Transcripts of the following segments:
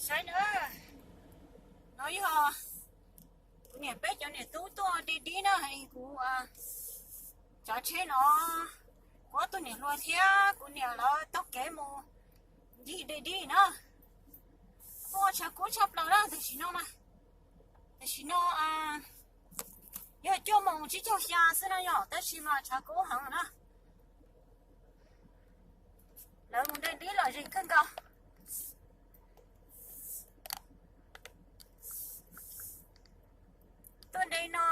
Saib na, no yog kuv niam peb cov niam tub tuaj de dib na, kuv tsav tsheb no, kuv ob tug niam hluas thiab kuv niam lawv taug kev mus ncig de dib na. Tuaj tshav kub tshaj plaws na, tam sim no mas, tam sim no yog cuaj moos tsib caug xya xwb na yom, tab sis mas tshav kub heev na. Lawv mus de dib lom zem kawg nkaus. Tuaj de no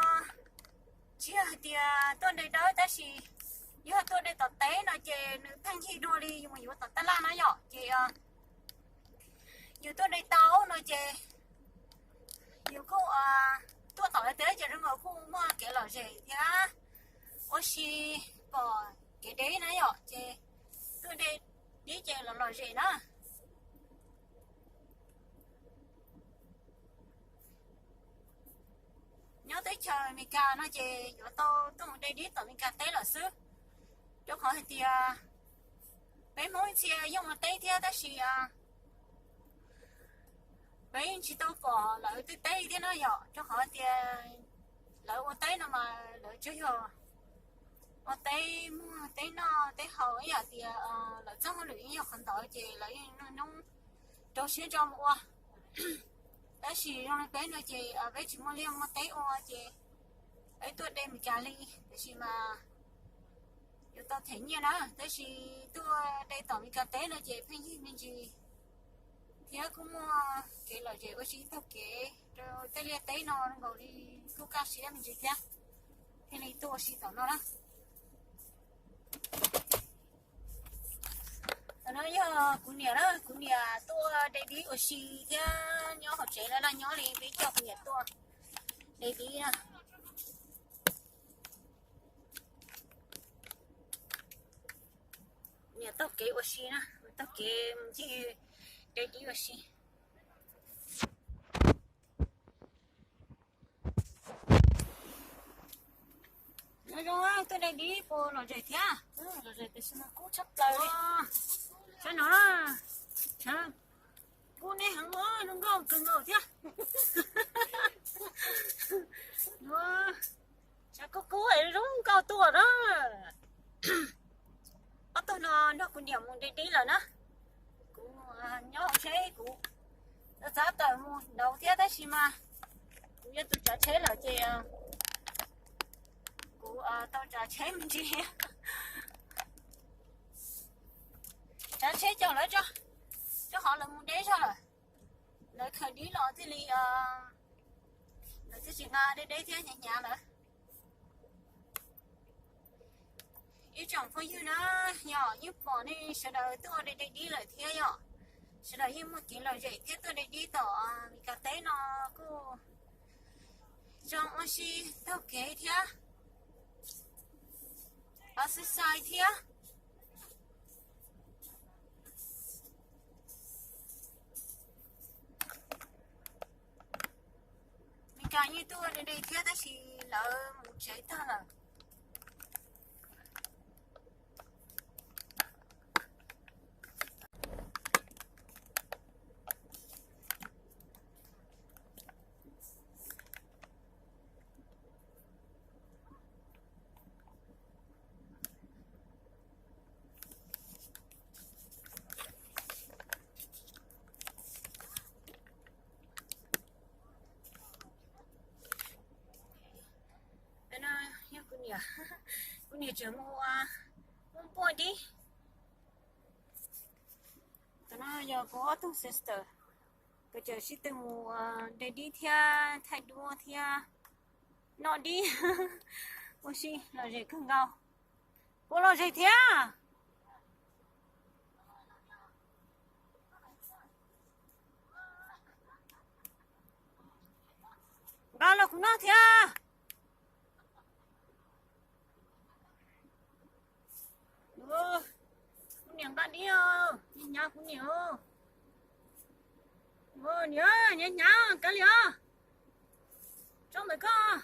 tsis yog hais tias tuaj de dawb, tab sis yog tuaj de tom teb no ces nws pheej yig dua li yus mus yuav tom tab laj na yom, ces yus tuaj de tau no ces yus kuj tuaj tom lawv teb ces zoo nkaus kuj muaj kev lom zem thiab ua si pom kev deb na yom, ces tuaj de dib ces los lom zem na. Nyob teb chaws Amelikas no ces yuav tau tuaj mus de dib tom Amelikas teb lawm xwb, rau qhov hais tias peb Hmoob ib txhia yeej ua teb thiab tab sis peb yeej tsis tau pom lawv tej teb li thiab no yom, rau qhov tias lawv ua teb no mas lawv tsuas yog ua teb muag teb noj teb haus, ib yam tias lawv txoj hauj lwm yeej yog qhov ntawd ces lawv yeej noj nyob rau siab ntso mus ua. Tab sis zoo li peb no ces peb tsis muaj liaj muaj teb ua ces peb tuaj de Meskas li, tab sis mas yuav tau them nyiaj na, tab sis tuaj de tom Meskas teb no ces pheej yig me ntsis thiab kuj muaj kev lom zem ua si taug kev rau tej liaj teb no nkaus li kuj kaj siab me ntsis thiab, thiaj li tuaj ua si tom no na. Tam no yog kuv niam na, kuv niam tuaj de dib ua si thiab nyob hauv tsev lawm, nyob li peb coj kuv niam tuaj de dib na. Niam taug kev ua si na, taug kev ncig de dib ua si. Nyob zoo, tuaj de dib puas lom zem thiab? Lom zem tiam sis mas kub tshaj plaws li. Saib no, kub neb heev ua zoo nkauj kawg nkaus thiab. Tshav kub kub zoo nkauj tuaj na. Ob tug no nrog kuv niam mus de dib lawm na. Kuv nyob hauv tsheb, kuv txav tawm mus nraud thiab tab sis mas kuv yog tus tsav tsheb lawm ces kuv tau tsav tsheb me ntsis. Tsav tsheb caum lawv tso, rau qhov lawv mus deb zog lawm. Lawv khaws dib los thiaj li, lawv thiaj tsis nqa deb deb thiab hnyav hnyav lawm. Ib tsoom phooj ywg na, yog yeej pom nej sawv daws tuaj de de dib lawm thiab yom. Sawv daws yeej muaj kev lom zem thiab tuaj de dib tom Meskas teb no kuj zoo ua si taug kev thiab, xai xai thiab. Meskas yeej tuaj de de thiab tab sis lawv mus tsev tag lawm. Tam no yog kuv niam, kuv niam tseem mus ua npuaj dib. Tam no yog kuv ob tug sister, kuv tseem sib tw mus de dib thiab thaij duab thiab noj dib ua si lom zem kawg nkaus. Puas lom zem thiab? Nqa los kuv noj thiab. Kuv niam nqa dib, hnyav kuv niam. Niam, hnyav hnyav kav liam, tso ntawm koj.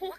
Ua